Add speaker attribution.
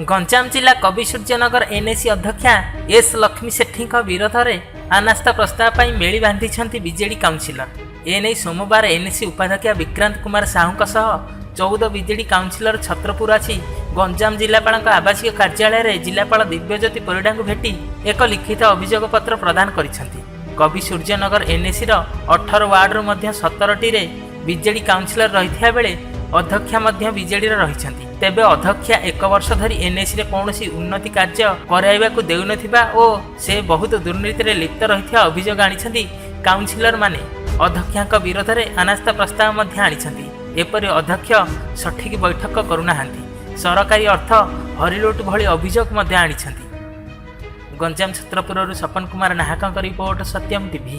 Speaker 1: ଗଞ୍ଜାମ ଜିଲ୍ଲା କବିସୂର୍ଯ୍ୟନଗର ଏନ୍ଏସି ଅଧ୍ୟକ୍ଷା ଏସ୍ ଲକ୍ଷ୍ମୀ ସେଠୀଙ୍କ ବିରୋଧରେ ଅନାସ୍ଥା ପ୍ରସ୍ତାବ ପାଇଁ ମେଳି ବାନ୍ଧିଛନ୍ତି ବିଜେଡି କାଉନସିଲର। ଏନେଇ ସୋମବାର ଏନ୍ଏସି ଉପାଧ୍ୟକ୍ଷ ବିକ୍ରାନ୍ତ କୁମାର ସାହୁଙ୍କ ସହ 14 ବିଜେଡି କାଉନସିଲର ଛତ୍ରପୁର ଆସି ଗଞ୍ଜାମ ଜିଲ୍ଲାପାଳଙ୍କ ଆବାସିକ କାର୍ଯ୍ୟାଳୟରେ ଜିଲ୍ଲାପାଳ ଦିବ୍ୟଜ୍ୟୋତି ପରିଡ଼ାଙ୍କୁ ଭେଟି ଏକ ଲିଖିତ ଅଭିଯୋଗ ପତ୍ର ପ୍ରଦାନ କରିଛନ୍ତି। କବି ସୂର୍ଯ୍ୟନଗର ଏନ୍ଏସିର 18 ୱାର୍ଡରୁ ମଧ୍ୟ 17ଟିରେ ବିଜେଡି କାଉନସିଲର ରହିଥିବା ବେଳେ ଅଧ୍ୟକ୍ଷା ମଧ୍ୟ ବିଜେଡିର ରହିଛନ୍ତି। ତେବେ ଅଧ୍ୟକ୍ଷା ଏକ ବର୍ଷ ଧରି ଏନ୍ଏସିରେ କୌଣସି ଉନ୍ନତି କାର୍ଯ୍ୟ କରାଇବାକୁ ଦେଉନଥିବା ଓ ସେ ବହୁତ ଦୁର୍ନୀତିରେ ଲିପ୍ତ ରହିଥିବା ଅଭିଯୋଗ ଆଣିଛନ୍ତି କାଉନସିଲରମାନେ। ଅଧ୍ୟକ୍ଷାଙ୍କ ବିରୋଧରେ ଅନାସ୍ଥା ପ୍ରସ୍ତାବ ମଧ୍ୟ ଆଣିଛନ୍ତି। ଏପରି ଅଧ୍ୟକ୍ଷ ସଠିକ ବୈଠକ କରୁନାହାନ୍ତି, ସରକାରୀ ଅର୍ଥ ହରିଲୁଟ ଭଳି ଅଭିଯୋଗ ମଧ୍ୟ ଆଣିଛନ୍ତି। ଗଞ୍ଜାମ ଛତ୍ରପୁରରୁ ସପନ କୁମାର ନାହାକଙ୍କ ରିପୋର୍ଟ, ସତ୍ୟମ ଟିଭି।